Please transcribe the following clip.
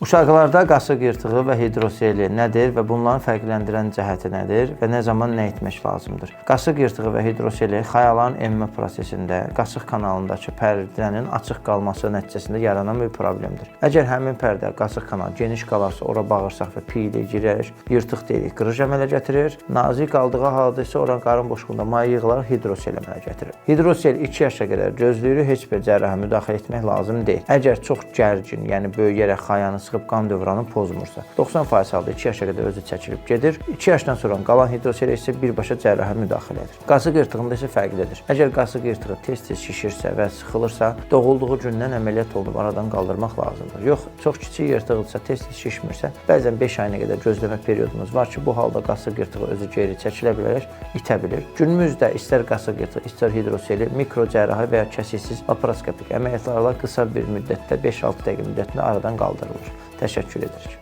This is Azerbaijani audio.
Uşaqlarda qasıq yırtığı və hidroseli nədir və bunların fərqləndirən cəhəti nədir və nə zaman nə etmək lazımdır? Qasıq yırtığı və hidroseli xayaların emmə prosesində qasıq kanalındakı pərdənin açıq qalması nəticəsində yaranan bir problemdir. Əgər həmin pərdə qasıq kanalı geniş qalarsa, ora bağırsaq və piy ilə girər, yırtıq deyirik, qırış əmələ gətirir. Nazik qaldığı halda isə oranın qarın boşluğunda maye yığılaraq hidrosel əmələ gətirir. Hidrosel 2 yaşa qədər gözləyirik, heç bir cərrahi müdaxilə etmək lazım deyil. Əgər çox gərgin, yəni böyüyərək xayanı sıxıb qan dövranı pozmursa, 90% halda 2 yaşa qədər özü çəkilib gedir. 2 yaşdan sonra qalan hidrosel isə birbaşa cərrahi müdaxilə edir. Qasıq yırtığında isə fərqlidir. Əgər qasıq yırtığı tez-tez şişirsə və sıxılırsa, doğulduğu gündən əməliyyat olunub aradan qaldırmaq lazımdır. Yox, çox kiçik yırtıqdırsa, tez-tez şişmirsə, bəzən 5 ayına qədər gözləmə periodumuz var ki, bu halda qasıq yırtığı özü geri çəkilə bilər, itə bilir. Günümüzdə istər qasıq yırtığı, istər hidroseli mikro cərrahi və ya kəsiksiz laparoskopik əməliyyatlarla qısa bir müddətdə 5-6 dəqiqə müddətində aradan qaldırılır. Təşəkkür edirik.